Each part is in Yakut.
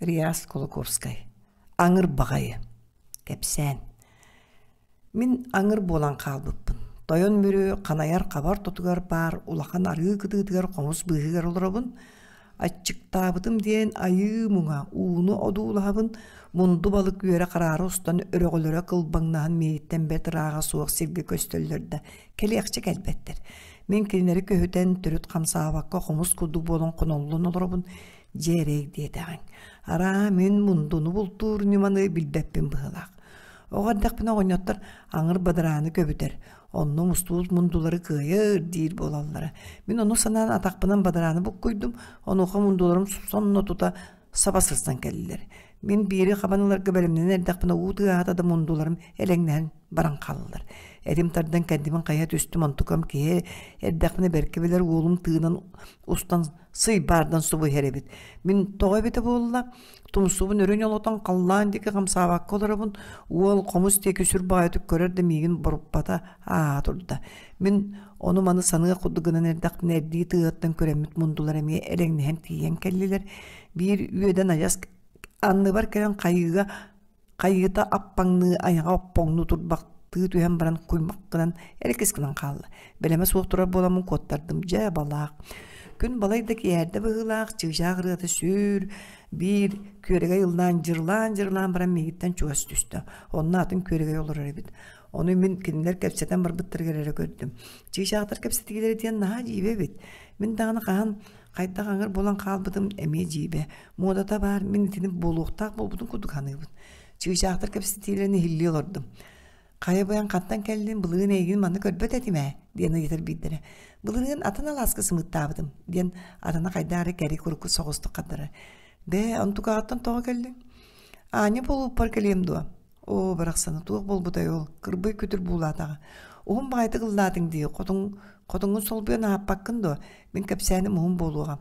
Реас Кулаковскай. Аҥыр баҕайы. Кэпсээн. Мин аҥыр буолан хаалбыппын. Тойон Мүрү ханайар хабар тотугар баар улахан арыы кытыытыгар хомус быыһыгар олоробун. Аччыктаабытым диэн айыы муҥа ууну одуулаһабын, мунду балык үөрэ хараара устан өрөҕөлөрө кылбаҥнаһан миигиттэн бэрт ырааҕа суох сиргэ көстөллөр да, кэлиэхчэ кэлбэттэр. Мин кинилэри көһүтэн төрүт хамсаабакка хомус курдук буолан хоноллон олоробун, Дьэ эрэй диэтэҕиҥ. Араа, мин мундуну бултуур ньыманы билбэппин быһыылаах. Оҕо эрдэхпинэ оҕонньоттор аҥыр бадарааны көбүтэр, онно мустубут мундулары кыайар диир буолаллара. Мин ону санаан атахпынан бадарааны буккуйдум, онуоха мундуларым сонно тута саба сырсан кэллилэр. Мин биири хабан ыларга бэлэмнэнэн эрдэхпинэ уу тыаһаата да мундуларым элэҥнэһэн баран хааллылар. Этим тардан кэннибин хайа түстүм, онтукам киһи эрдэхпинэ бэркэ билэр уолум тыынан устан сыйбаардан субу иһэр эбит. Мин тоҕо эбитэ буолла, тумсубун өрө ньолотон халлаан диэки хамсаабакка олоробун, уол хомус диэки сүр баҕайытык көрөр да миигин боруппата ааһа турда. Мин ону-маны саныах курдук гынан эрдэхпинэ эрдии тыаһыттан күрэммит мундулар эмиэ элэҥнэһэн тиийэн кэллилэр. Биир үөдэн адьас анныбар кэлэн хайыыга Хайыыта аппаҥныы, айаҕа оппоҥнуу турбахтыы түһэн баран куймах гынан эрикис гынан хаалла. Бэлэмэ суох турар буоламмын куоттардым. Дьэ, балаах. Күн балай да киэһэрдэ быһыылаах, чыычаах ырыата сүр, биир күөрэгэй ыллаан дьырылаан-дьырылаан баран миигиттэн чугас түстэ. Онно атын күөрэгэй олорор эбит. Ону мин кинилэр кэпсэтэн барбыттарыгар эрэ көрдүм. Чыычаахтар кэпсэтиилэрэ диэн наһаа дьиибэ эбит. Мин даҕаны хаһан хайдах аҥыр буолан хаалбытым эмиэ дьиибэ. Муодата баар, мин итини буолуохтаах буолбутун курдук саныыбын. Чыычаахтар кэпсэтиилэрин иһиллии олордум. «Хайа быйаҥ хантан кэллин, былырыын эйигин манна көрбөт этим ээ» диэн ыйытар биирдэрэ. «Былырыын атын алааска сымыыттаабытым» диэн атына хайдаары кэри курукку соҕустук хардарар. «Бээ, онтукаҕыттан тоҕо кэллиҥ?» «Аанньа буолууппар кэлиэм дуо?» Оо, барахсаны туох буолбутай ол, кырбый күтүр буулаатаҕа. Уһун баҕайытык ыллаатыҥ дии, хотуҥ, хотуҥҥун солбуйан аһаппаккын дуо? Мин кэпсээним уһун буолуоҕа.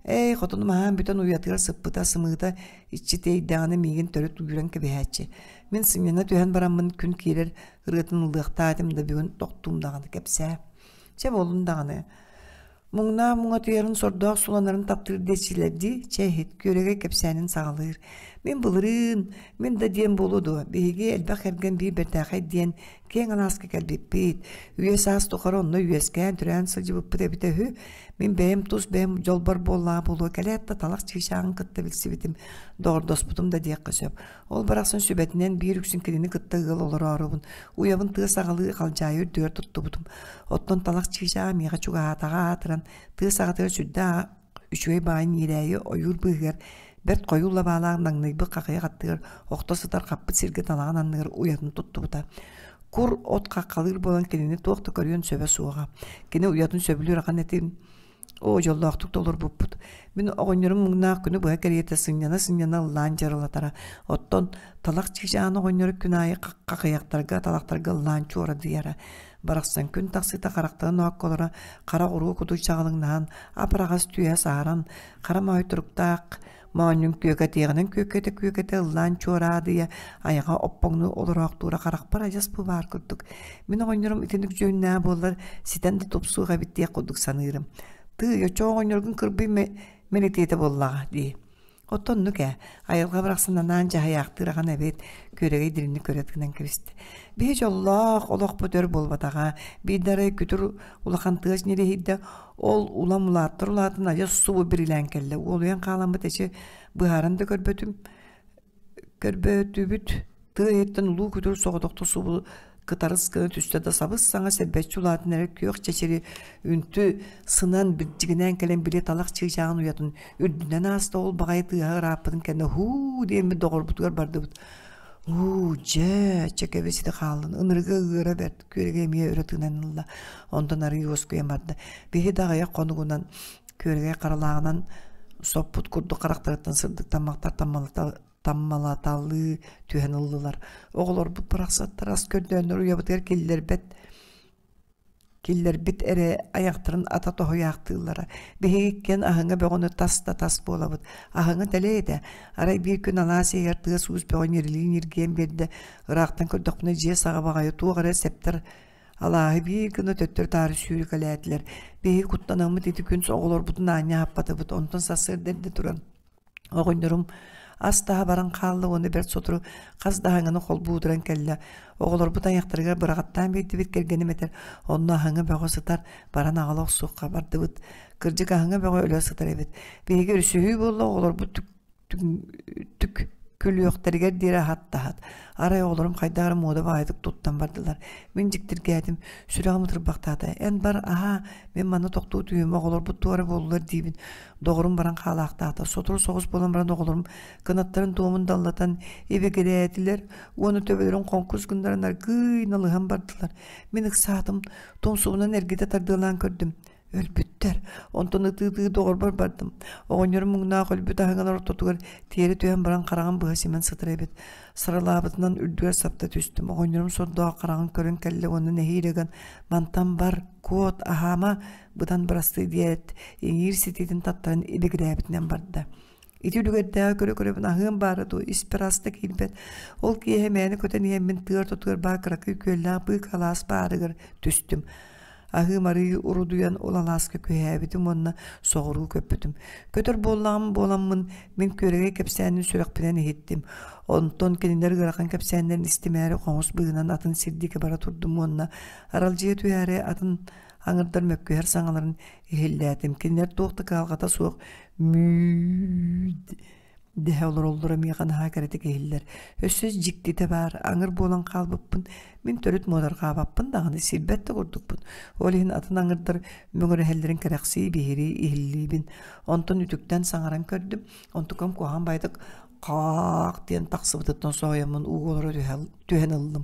Эй, хотунум аһаан бүтэн уйатыгар сыппыта, сымыыта иччи тиэйдэҕинэ миигин төрүт үүрэн кэбиһээччи. Мин сынньана түһэн бараммын күн киирэр ырыатын ыллыахтаах этим да бүгүн тохтуум даҕаны кэпсээ. Чэ буоллун даҕаны. Муҥнаах муҥатыйарын сордоох суланарын таптыыр диэччилэр дии, чэ иһит, күөрэгэй кэпсээнин саҕалыыр. Мин былырыын, мин да диэн буолуо дуо, биһиги элбэх кэргэн биир бэртээхэй диэн киэҥ алааска кэлбиппит. Үйэ саас тухары онно үөскээн төрөөн сылдьыбыппыт эбитэ үһү. Мин бэйэм тус бэйэм дьолбор буоллаҕа буолуо кэлээт да талах чыычааҕын кытта билсибитим, доҕордоспутум да диэххэ сөп. Ол барахсан сүбэтинэн биир үксүн кинини кытта ыал олороорубун, уйабын тыа саҕалыы халдьаайы үрдүгэр туттубутум. Оттон талах чыычааҕа миэхэ чугаһаатаҕа аатыран, тыа саҕатыгар сүрдээх үчүгэй баҕайы ньиирээйи ойуур быыһыгар бэрт хойуу лабаалаах наҥнайбыт хахыйах аттыгар охто сытар хаппыт сиргэ талаҕын анныгар уйатын туттубута. Кур от хаххалыыр буолан кинини туох да көрүөн сөбө суоҕа. Кини уйатын сөбүлүүр ахан этин Оо, дьоллоохтук да олорбуппут. Мин оҕонньорум муҥнаах күнү быһа кэриэтэ сынньана-сынньана ыллаан дьарылатара. Оттон талах чыычаан оҕонньоро күн аайы хахыйахтарга, талахтарга ыллаан чуорадыйара. Барахсан күн тахсыыта харахтарын оокколоро хара оҕуруо кутуй чаҕылыҥнаһан, ап-араҕас түөһэ саһаран, хара моой туруктаах моонньун күөкэтиэҕинэн күөкэтэ-күөкэтэ ыллаан чуораадыйа, айаҕа оппоҥнуу олороохтуура харахпар адьас бу баар курдук. Мин оҕонньорум итинник дьүһүннээх буоллар, ситэн да тупсуох эбит диэх курдук саныырым. Тыый, оччоҕо оҕонньоргун кырбый мэлитиэтэ буоллаҕа дии. Оттон оннук ээ, айылҕа барахсан анаан дьаһайаахтыыр ахан эбит, күөрэгэй дириҥник көрө тыынан кэбистэ. Биһи дьоллоох олохпут өр буолбатаҕа, биирдэ арай күтүр улахан тыас ньириһийдэ, ол улам улааттар улаатан адьас субу бирилээн кэллэ. Уолуйан хааламмыт эчи быһааран да көрбөтүм, көрбөтүбүт. Тыа иһиттэн улуу күтүр соҕотохто субу кытарыс гына түстэ да сабыс-саҥа сэрбэччи улаатан эрэр күөх чэчири үнтү сынан бирдьигинээн кэлэн били талах чыычааҕын уйатын үрдүнэн ааста ол баҕайы тыаһа ырааппытын кэннэ һуу диэммит доҕорбутугар бардыбыт уу дьэ чэ кэбис ити хааллын ынырыга ыыра бэрт күөрэгэ эмиэ өрө тыынан ылла онтон арыый уоскуйан барда биһи да аҕыйах хонугунан күөрэгэй харалааҕынан соппут курдук харахтарыттан сырдык таммахтар таммалаталыы түһэн ыллылар. Оҕолорбут барахсаттар ас көрдөөннөр уйабытыгар киллэрбэт киллэрбит эрэ айахтарын ата тоһуйаахтыыллара. Биһиги иккиэн аһыҥа бөҕөнү тас да тас буолабыт. Аһыҥа дэлэй этэ. Арай биир күн алаас иһигэр тыас-уус бөҕө ньирилии-ньиргийэн биэрдэ. Ыраахтан көрдөхпүнэ дьиэ саҕа баҕайы туох эрэ сэптэр алааһы биир гына төттөрү-таары сүүрүкэлээтилэр. Биһиги куттанаммыт ити күн оҕолорбутун аанньа аһаппатыбыт. Онтон сарсыарда эрдэ туран Оҕонньорум Ас таһа баран хаалла уонна бэрт сотору хас да аһыҥаны холбуу утаран кэллэ. Оҕолорбут айахтарыгар быраҕаттаан биэрдибит кэргэним этэр, онно аһыҥа бөҕө сытар, баран аҕала охсуохха бардыбыт. Кырдьык аһыҥа бөҕө өлө сытар эбит. Биһиги өрүсүһүү буолла, оҕолорбут түк күлүөхтэригэр диэри аһаттаһат. Арай оҕолорум хайдах эрэ муода баҕайытык туттан бардылар. Мин дьиктиргээтим, сүрэҕим ытырбахтаата. Эн бар, аһаа, мин манна тохтуу түһүм, оҕолорбут туора буоллулар диибин. Доҕорум баран хаалаахтаата. Сотору соҕус буолан баран оҕолорум кынаттарын туомун даллатан ибигирээтилэр уонна төбөлөрүн хоҥкус гыннаран аргыый налыһан бардылар. Мин ыксаатым, тумсубунан эргитэ тардыалаан көрдүм. Өлбүттэр. Онтон ытыы-ытыы доҕорбор бардым. Оҕонньорум муҥнаах өлбүт аһыҥалар ортотугар тиэрэ түһэн баран хараҕын быһа симэн сытар эбит. Саралаабытынан үрдүгэр сапта түстүм. Оҕонньорум сордоох хараҕын көрөн кэллэ уонна нэһиилэ ыган «Мантан бар, куот, аһаама, быдан бырастыы» диэт, иҥиир ситиитин таттаран ибигирээбитинэн барда. Ити үлүгэрдээҕи көрө-көрөбүн аһыам баара дуо, испэр ас да киирбэт. Ол киэһэ мээнэ көтөн иһэммин тыа ортотугар баар кыракый күөллээх быык алаас баарыгар түстүм. Аһыым арыый урудуйан ол алааска күһээбитим уонна соҕуруу көппүтүм. Көтөр буоллаҕым буоламмын мин күөрэгэй кэпсээнин сүрэхпинэн иһиттим. Онтон кинилэр ыарахан кэпсээннэрин истимээри хомус быыһынан атын сир диэки бара турдум уонна аралдьыйа түһээри атын аҥырдар мөккүһэр саҥаларын иһиллээтим. Кинилэр туох да кыһалҕата суох мүү дэһэ олороллоро миэхэ наһаа кэрэтик иһиллэр. Өссө дьиктитэ баар, аҥыр буолан хаалбыппын, мин төрүт муодарҕаабаппын даҕаны, сирбэт да курдукпун. Ол иһин атын аҥырдар мөҥүрэһэллэрин кэрэхсии, биһирии иһиллиибин. Онтон үтүктэн саҥаран көрдүм, онтукам куһаҕан баайдык хаах диэн тахсыбытыттан соһуйаммын ууга олоро түһэн ыллым.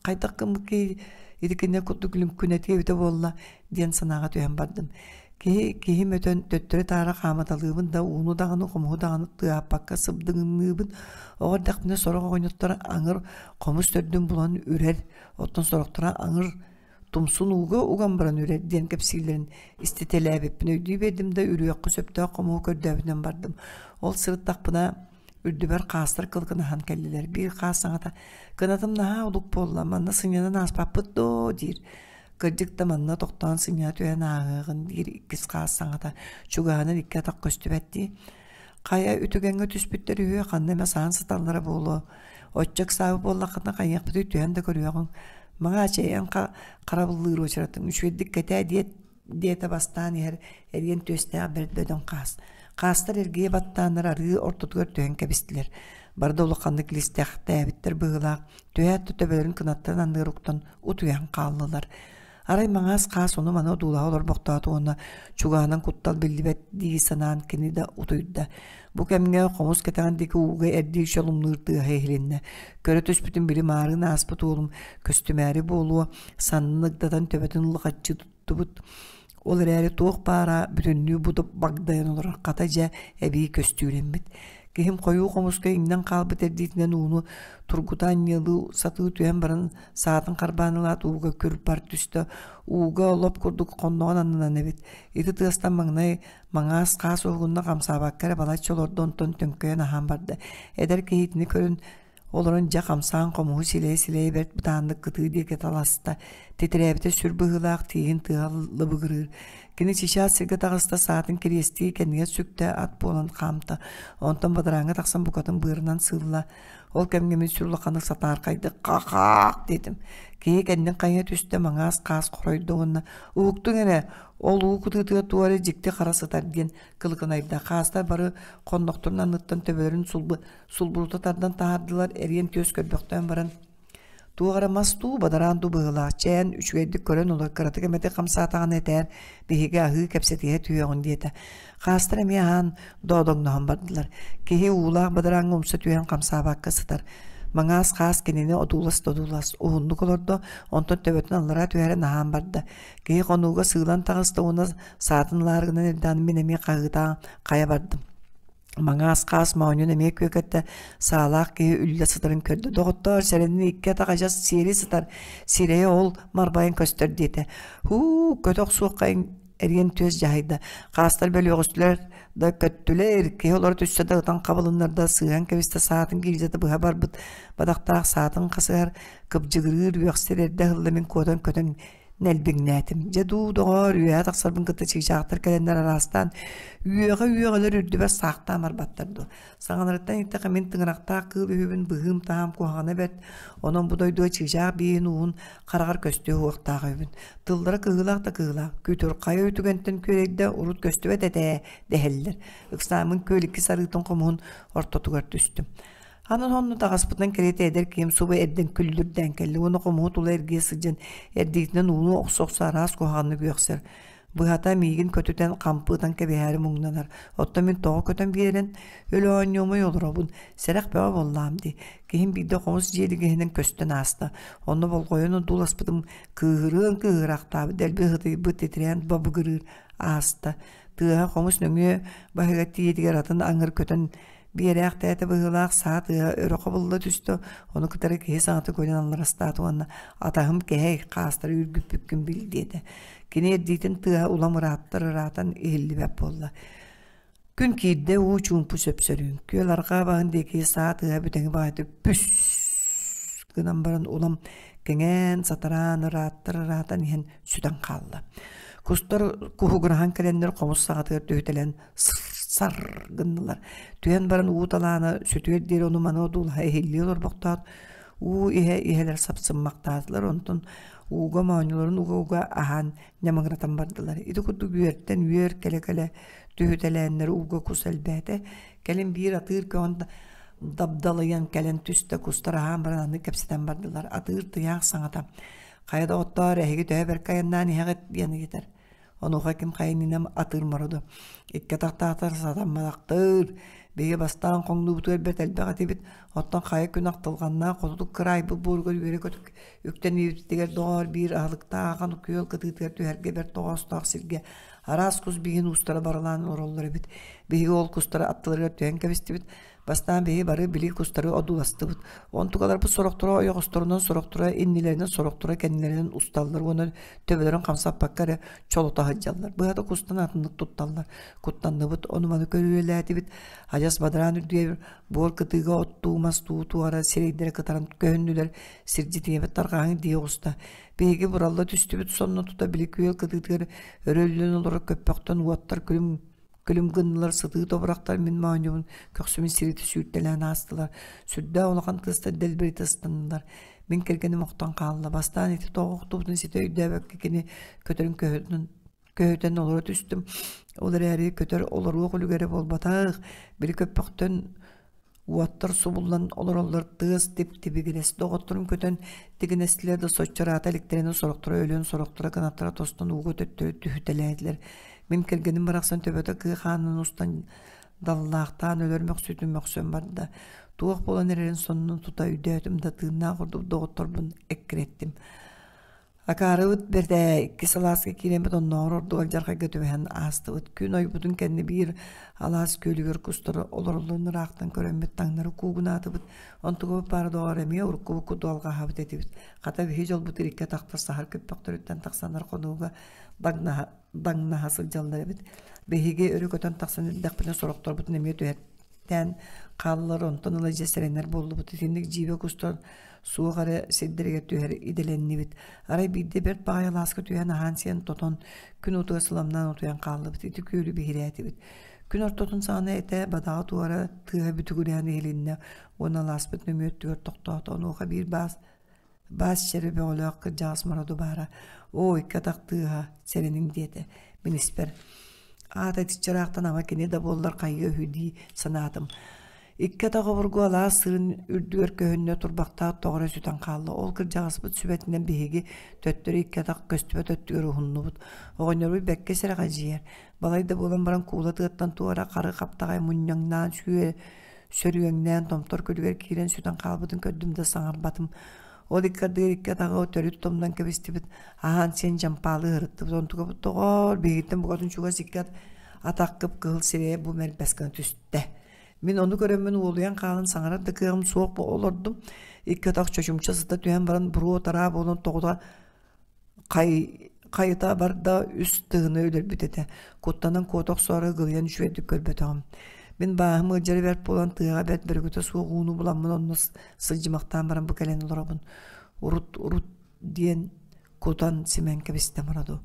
Хайдах гыммыккый ити кинилэр курдук лүҥкүнэтиэ эбитэ буолла диэн санааҕа түһэн бардым. Киһи киһим өтөн төттөрү-таары хаамыталыыбын да ууну даҕаны хомуһу даҕаны тыаһаппакка сыбдыҥныыбын. Оҕо эрдэхпинэ сорох оҕонньоттор аҥыр хомус төрдүн булан үрэр, оттон сорохторо аҥыр тумсун ууга уган баран үрэр диэн кэпсииллэрин иститэлээбиппин өйдүү биэрдим да үрүөххэ сөптөөх хомуһу көрдөөбүтүнэн бардым. Ол сырыттахпына Үрдүбэр хаастар кылгынаһан кэллилэр. Биир хаас саҥата «Кынатым наһаа улук буолла, манна сынньанан ааспаппыт дуо?» диир. Кырдьык да манна тохтоон сынньана түһэн ааһыаҕын диир иккис хаас саҥата. Чугаһынан икки атах көстүбэт дии. Хайа үтүгэҥҥэ түспүттэр үһү, ханна эмэ саһан сыталлара буолуо. Оччо ыксаабыт буоллаххытына хайыахпытый түһэн да көрүөҕүҥ. Маҥаачый эн харабыллыыр уочаратыҥ үчүгэйдик кэтээ диэт диэтэ бастаан иһэр эриэн түөстээх бэрт бөдөҥ хаас. Хаастар эргийэ баттааннар арыы ортотугар түһэн кэбистилэр. Бары да улаханнык илистэхтээбиттэр быһыылаах, түһээт да төбөлөрүн кынаттарын анныгар уктан утуйан хааллылар. Арай маҥаас хаас ону-маны одуулаһа олорбохтоото уонна чугаһынан куттал биллибэт дии санаан кини да утуйда. Бу кэмҥэ хомус кэтэҕин диэки ууга эрдии чолумнуур тыаһа иһилиннэ. Көрө түспүтүн били маарыын ааспыт уолум көстүмээри буолуо, саннын ыгдатан төбөтүн лыхаччы туттубут. Ол эрээри туох баара бүтүннүү бу багдайан олорор хата дьэ эбии көстүүлэммит. Киһим хойуу хомуска иҥнэн хаалбыт эрдиитинэн ууну тургута анньыалыы сатыы түһэн баран саатын харбаан ылаат ууга күр-бар түстэ. Ууга лоп курдук хонноҕун аннынан эбит. Ити тыастан маҥнай маҥаас хаас уһугунна хамсаабакка эрэ балачча олордо онтон төҥкөйөн аһаан барда. Эдэр киһи итини көрөн Олорон дьэ хамсаан хомуһу силэйэ-силэйэ бэрт бытааннык кытыы диэки таласта, титирээбитэ сүр быһыылаах тииһин тыаһа лыбыгырыыр. Кини чычаас сиргэ таҕыста, саатын кириэстии кэннигэр сүктэ, ат буолан хаамта. Онтон бадарааҥҥа тахсан букатын быарынан сыылла. Ол кэмҥэ мин сүр улаханнык сатаархайдык «Ха-хаах!» диэтим. Киһи кэннин хайа түстэ, маҥаас хаас хоройдо уонна «Уһуктуҥ эрэ, ол уу кытыытыгар туох эрэ дьикти хара сытар» диэн кылыкынайда. Хаастар бары хоннохторун анныттан төбөлөрүн сулбу сулбурута тардан таһаардылар, эриэн түөс көрбөхтөөн баран туох эрэ мас дуу, бадараан дуу быһыылаах, чээн, үчүгэйдик көрөн олор, кыратык эмэтик хамсаатаҕына этээр, биһиги аһыы кэпсэтиһэ түһүөҕүн диэтэ. Хаастар эмиэ аһаан доодоҥноһон бардылар. Киһи уулаах бадарааҥҥа умса түһэн хамсаабакка сытар. Маҥаас хаас кинини одуулас да одуулас, уһуннук олордо, онтон төбөтүн аллараа түһэрэн аһаан барда. Киһи хонууга сыылан таҕыста уонна саатын ылаарыгынан эрдэҕинэ мин эмиэ хаһыытаан хайа бардым. Маҥаас хаас моонньун эмиэ күөкэттэ, саалаах киһи үллэ сытарын көрдө. Доҕоттоор, сэрэнин икки атах адьас сиэри сытар, сирэйэ ол марбайан көстөр диэтэ. Һуу, көтө охсуоххайын эриэн түөс дьаһайда. Хаастар бөлүөҕүстүлэр да көттүлэр, киһи олоро түстэ да ытан хабылыннарда, сыыһан кэбистэ, саатын гильзата быһа барбыт, бадахтаах саатын хасыһар, кыбдьыгырыыр, үөхсэр эрдэ ыһылла мин куотан көтөн. Нэлбиҥнээтим. Дьэ дуу, доҕоор, үөһэ тахсарбын кытта чыычаахтар кэлэннэр араастаан үөҕэ-үөҕэлэр үрдүбэр саахтаан барбаттар дуо. Саҥаларыттан иһиттэххэ мин тыҥырахтаах кыыл үһүбүн быһыым-таһаам куһаҕана бэрт, онон бу дойдуга чыычаах бииһин ууһун хараҕар көстүө суохтаах үһүбүн. Тыллара кыһыылаах да кыһыылаах, күтүр хайа үтүгэнтэн күөрэйдэ урут көстүбэт этэ ээ дэһэллэр. Ыксааммын күөл иккис арыытын хомуһун ортотугар түстүм. Аны сонно таҕаспытынан кэриэтэ эдэр киһим субу эрдэн күллүрдээн кэллэ уонна хомуһу тула эргийэ сылдьан эрдиитинэн ууну охсо-охсо араас куһаҕаннык үөхсэр. Быһата миигин көтүтэн хампы ытан кэбиһээри муҥнанар. Оттон мин тоҕо көтөн биэрэн өлө оонньуомай олоробун, сэрэх бөҕө буоллаҕым дии. Киһим биирдэ хомус дьиэлигэһинэн көстөн ааста. Онно болҕойон одууласпытым кыыһырыан кыыһыраахтаабыт дэлби ыһытыйбыт титирээн бабыгырыыр ааста. Тыаһа хомус нөҥүө баһыгар тиийиитигэр атын аҥыр көтөн Биэрээхтээтэ быһыылаах саа тыаһа өрө хобулла түстэ, ону кытары киһи саҥата көрөн алларастаата уонна «Атаһым кэһэй, хаастары үргүппүккүн бил» диэтэ. Кини эрдиитин тыаһа улам ырааттар ыраатан иһиллибэт буолла. Күн киирдэ уу чуумпу сөпсөрүүн. Күөл арҕаа баһын диэки саа тыаһа бүтэҥи баҕайытык пүс гынан баран улам кэҥээн, сатараан, ырааттар ыраатан иһэн сүтэн хаалла. Кустар куһугураһан кэлэннэр хомус саҕатыгар түһүтэлэн сар гыннылар. Түһэн баран уу талаана сүтүөр диэри ону-маны одуулаһа иһиллии олорбохтоот, уу иһэ иһэлэр сапсыммахтаатылар, онтон ууга моонньуларын уга-уга аһаан ньамыгыратан бардылар. Ити курдук үөртэн үөр кэлэ-кэлэ түһүтэлээннэр ууга кус элбээтэ. Кэлин биир атыыр көҕөн дабдалыйан кэлэн түстэ, кустар аһаан баран аны кэпсэтэн бардылар. Атыыр тыйаах саҥата «Хайа доҕоттоор, эһиги төһө бэркэ айаннаан иһэҕит?» диэн ыйытар. Онуоха ким хайа иннинэ атыыр мороду икки атахтаахтар сатамматахтыр. Биһиги бастаан хоҥнуубутугар бэрт элбэх этибит. Оттон хайа күн ахтылҕаннаах хотутук кыраайбыт буоругар үөрэ-көтө үктэниибитигэр доҕоор биир аһылыктаах ахан күөл кытыытыгар түһэргэ бэрт тоҕоостоох сиргэ араас кус бииһин уустара барылаан олороллор эбит. Биһиги ол кустары аттыларыгар түһэн кэбистибит. Бастаан биһиги бары били кустары одууластыбыт. Онтукаларбыт сорохторо ойоҕосторунан, сорохторо иннилэринэн, сорохторо кэннилэринэн усталлар уонна төбөлөрүн хамсаппакка эрэ чолото сылдьаллар. Быһата кустан атыннык тутталлар. Куттанныбыт, ону-маны көрүөлээтибит. Адьас бадараан үрдүгэр буор кытыыга оттуу, мастуу туора сирэйдэрэ кытаран көһүннүлэр. Сирдьитиэбит тарҕаһыҥ дии оҕуста. Биһиги буралла түстүбүт сонно тута били күөл кытыытыгар өрө үллэн олорор көппөхтөн уоттар күлүм Күлүм гыннылар сытыы тобурахтар мин моонньубун көхсүмүн сирити сүүртэлээн аастылар. Сүрдээх улахан тыастар дэлбэритэ ыстаннылар. Мин кэргэним охтон хаалла. Бастаан ити тоҕо охтубутун ситэ өйдөөбөккө кини көтөрүн көһүтэн, көһүтэн олоро түстүм. Ол эрээри көтөр олоруох үлүгэрэ буолбатах. Били көппөхтөн Уоттар субуллан олороллор тыас тип-тибигирэс доҕотторун көтөн тигинэстилэр да соччо ыраата иликтэринэ сорохторо өлөн, сорохторо кынаттара тостон ууга төттөрү түһүтэлээтилэр. Мин кэргэним барахсан төбөтө кыы хаанын устан даллаахтаан өлөр мөхсүүтүн мөхсөн барда. Туох буолан эрэрин соннун тута өйдөөтүм да тыыннаах ордук доҕотторбун эккирэттим. Акаарыбыт бэрт ээ, иккис алааска киирэммит оннооҕор ордук алдьархайга түбэһэн аастыбыт. Күн ойбутун кэннэ биир алаас күөлүгэр кустары олороллорун ыраахтан көрөммүт таҥнары куугунаатыбыт. Онтукабыт баара доҕоор эмиэ уруккубут курдук алҕаһаабыт этибит. Хата биһи дьолбут ириккэ тахтар саһар көппөхтөрүттэн тахсаннар хонууга даҥнаһа, даҥнаһа сылдьаллар эбит. Биһиги өрө көтөн тахсан эрдэхпитинэ сорохторбутун эмиэ түһэртээн хааллар, онтон ыла дьэ сэрэнэр буоллубут. Итинник дьиибэ кустар суох эрэ сирдэригэр түһэр идэлэннибит. Арай биирдэ бэрт баҕайы алааска түһэн аһаан-сиэн тотон, күн утуйа сыламнаан утуйан хааллыбыт. Ити күөлү биһирээтибит. Күн ортотун саҕана этэ бадаҕа туора тыаһа бүтүгүрээн иһилиннэ уонна алааспыт нөҥүө өттүгэр тохтоото. Онуоха биир баас баас чэрэ бөҕөлөөх кырдьаҕас мороду баара «Оо, икки атах тыаһа, сэрэниҥ» диэтэ. Мин испэр аата итиччэ ыраахтан ама кини да буоллар хайыа үһү дии санаатым. Икки атах обургу алаас сырын үрдүгэр көһүннэ турбахтаах тоҕо эрэ сүтэн хаалла. Ол кырдьаҕаспыт сүбэтинэн биһиги төттөрү икки атах көстүбэт өттүгэр уһуннубут. Оҕонньорбут бэккэ сэрэхэдьийэр. Балай да буолан баран куула тыаттан туора хары хаптаҕай мунньаҥнаан сүө сөрүөҥнээн томтор күлүгэр киирэн сүтэн хаалбытын көрдүм да саҥарбатым. Ол икки ардыгар икки атаҕы төрүт томнон кэбистибит. Аһаан сиэн дьампаалы ыһырыттыбыт. Онтукабыт тоҕоор биһигиттэн букатын чугас икки атах кып-кыһыл сирэйэ бу мэлбэс гына түстэ. Мин ону көрөммүн уолуйан хаалан саҥарар да кыаҕым суох олордум. Икки атах чочумча сыта түһэн баран буруо-тараа буолан тоҕута хай хайыта барда үс тыһыны өлөрбүт этэ. Куттанан куота охсоору ыгылыйан үчүгэйдик көрбөтөҕүм. Мин бааһым ыалдьара бэрт буолан тыаҕа бэрт бөрүкүтэ суох ууну буламмын онно сылдьымахтаан баран бу кэлэн олоробун. Урут урут диэн. Кутан симэн кэбистэ мороду.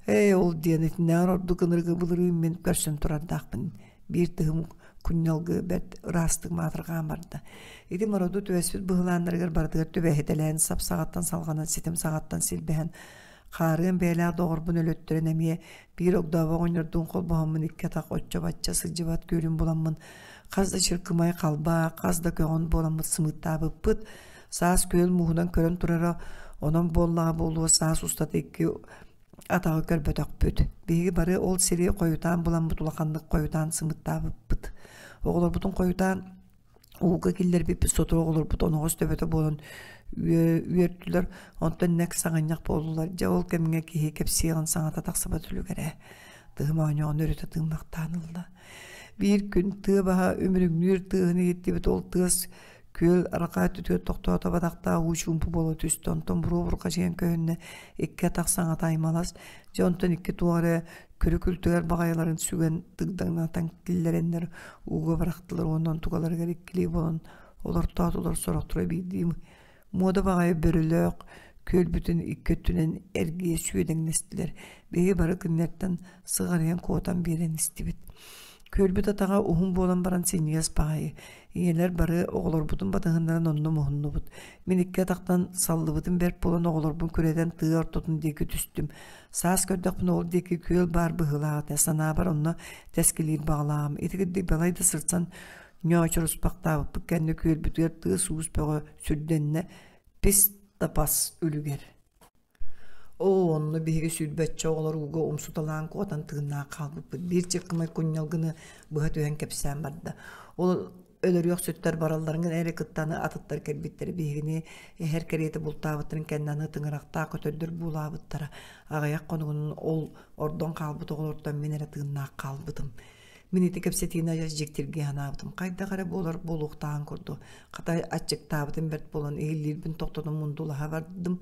Ээ, ол диэн итиннээҕэр ордук ынырыгы былырыын мин көрсөн турардаахпын. Биир тыһым кунньалгы бэрт ыраастык маатырҕаан барда. Ити мороду түбэспит быһылааннарыгар барытыгар түбэһитэлээн сап саҕаттан салҕанан ситим саҕаттан силбэһэн хаарыан бэйэлээх доҕорбун өлөттөрөн эмиэ биир огдообо оҕонньордуун холбоһоммун икки атах оччо-бачча сылдьыбат күөлүн буламмын хас да чыркымай халбаа, хас да көҕөн буоламмыт сымыыттаабыппыт. Саас күөл мууһунан көрөн турара, онон буоллаҕа буолуо саас устата икки атаҕы көрбөтөхпүт. Биһиги бары ол сири хойутаан буламмыт улаханнык хойутаан сымыттаабыппыт. Оҕолорбутун хойутаан ууга киллэрбиппит сотору оҕолорбут оноҕос төбөтө буолан үөртүлэр, онтон нэк саҕынньах буоллулар. Дьэ ол кэмҥэ киһи кэпсиэҕин саҥата тахсыбат үлүгэрэ. Тыһым оонньоҕун өрүтэ тыыммахтаан ылла. Биир күн тыа баһа үмүрүҥнүүр тыаһын иһиттибит, ол тыас күөл арҕаа өттүгэр тохтоото бадахтаах уу чуумпу буола түстэ, онтон буруо бурҕачыйан көһүннэ, икки атах саҥата аймалас, дьэ онтон икки туох эрэ көрү-күлтүгэр баҕайыларын сүгэн тыгдаҥнатан киллэрэннэр ууга бырахтылар уонна онтукаларыгар иккилии буолан олортоотулар, сорохторо биирдии муода баҕайы бөрөлөөх күөлбүтүн икки өттүнэн эргийэ сүөдэҥнэстилэр. Биһиги бары кинилэртэн сыҕарыйан куотан биэрэн истибит. Күөлбүт атаҕа уһун буолан баран синньигэс баҕайы. Ийэлэр бары оҕолорбутун батыһыннаран онно муһуннубут. Мин икки атахтан саллыбытым бэрт буолан оҕолорбун күрэтэн тыа ортотун диэки түстүм. Саас көрдөхпүнэ ол диэки күөл баар быһыылаах этэ. Санаабар онно тэскилиир баҕалааҕым. Ити курдук балай да сырсан ньоочоруспахтаабыппыт кэннэ күөлбүтүгэр тыас-уус бөҕө сүрдэннэ, пис да пас үлүгэр. Оо, онно биһиги сүүрбэччэ оҕолор ууга умсуталаан куотан тыыннаах хаалбыппыт. Биир чыккымай кунньалгыны быһа түһэн кэпсээн барда. Ол өлөрүөхсүттэр баралларын эрэ кытта аны атыттар кэлбиттэрэ биһигини эһэр кэриэтэ бултаабыттарын кэннэ аны тыҥырахтаах көтөрдөр буулаабыттара. Аҕыйах хонугунан ол ордон хаалбыт оҕолортон мин эрэ тыыннаах хаалбытым. Мин ити кэпсэтиини адьас дьиктиргии санаабытым. Хайдах эрэ буолар буолуохтааҕын курдук. Хата аччыктаабытым бэрт буолан иһиллиирбин тохтотон мундулаһа бардым.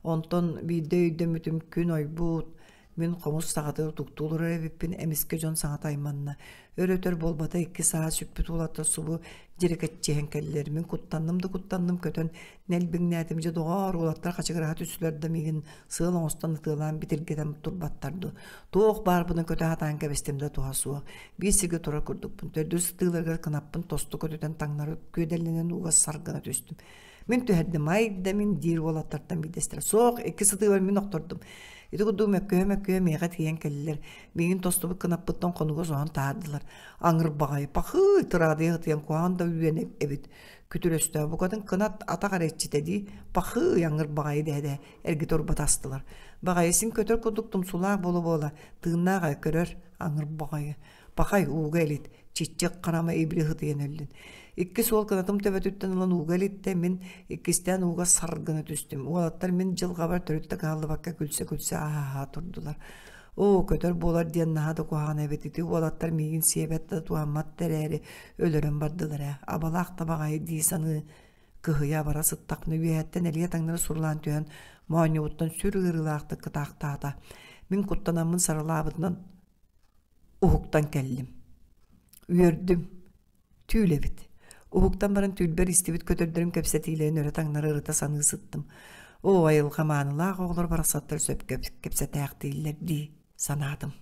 Онтон биирдэ өйдөммүтүм күн ойбут, мин хомус саҕатыгар утуктуу олорор эбиппин, эмискэ дьон саҥата айманна. Өр-өтөр буолбата икки саа сүппүт уолаттар субу дьирэкэччиһэн кэллилэр. Мин куттанным да куттанным көтөн нэлбиҥнээтим дьэ доҕоор уолаттар хачыгыраһа түстүлэр да миигин сыал оҥостон ытыалаан битиргэтэн турбаттар дуо. Туох баарбынан көтө сатаан кэбистим да туһа суох. Биир сиргэ турар курдукпун. Төрдүс ытыыларыгар кынаппын тосту көтүтэн таҥнары күөдэллэнэн ууга саргына түстүм. Мин түһэрдим, ай да мин диир уолаттартан биирдэстэрэ. Суох, икки сытыыбар мин охтордум. Ити курдук мөккүһэ-мөккүһэ миэхэ тиийэн кэллилэр. Миигин тостубут кынаппыттан хонуга соһон таһаардылар. Аҥыр баҕайы, пахыы, тыраадыйа ытыйан куһаҕан да үөн эбит. Күтүр өстөөх букатын кынат атах эрэ иччитэ дии, пахыы, аҥыр баҕайы дэһэ-дэһэ эргитэ урбата астылар. Баҕайы син көтөр курдук тумсулаах буола-буола, тыыннаах ээ көрөр, аҥыр баҕайы. Пахай ууга илит, чиччик харама ибили ытыйан өллүн. Иккис уол кынатым төбөтүттэн ылан ууга илиттэ, мин иккистээн ууга сар гына түстүм. Уолаттар мин дьылҕабар төрүт да кыһаллыбакка күлсэ-күлсэ ааһа турдулар. Оо, көтөр буолар диэн наһаа да куһаҕан эбит. Ити уолаттар миигин сиэбэт да туһаммат да эрээри өлөрөн бардылар ээ. Абалаах да баҕайы дии саныы кыһыйа бара сыттахпына үөһэттэн элиэ таҥнары сурулаан түһэн моонньубуттан сүр ыарыылаахтык кытаахтаата. Мин куттанаммын сарылаабытынан уһуктан кэллим. Үөрдүм. Түүл эбит. Уһуктан баран түүлбэр истибит көтөрдөрүм кэпсэтиилэрин өрө таҥнары ырыта саныы сыттым. Оо, айылҕа маанылаах оҕолор барахсаттар сөпкө кэпсэтээхтииллэр дии санаатым.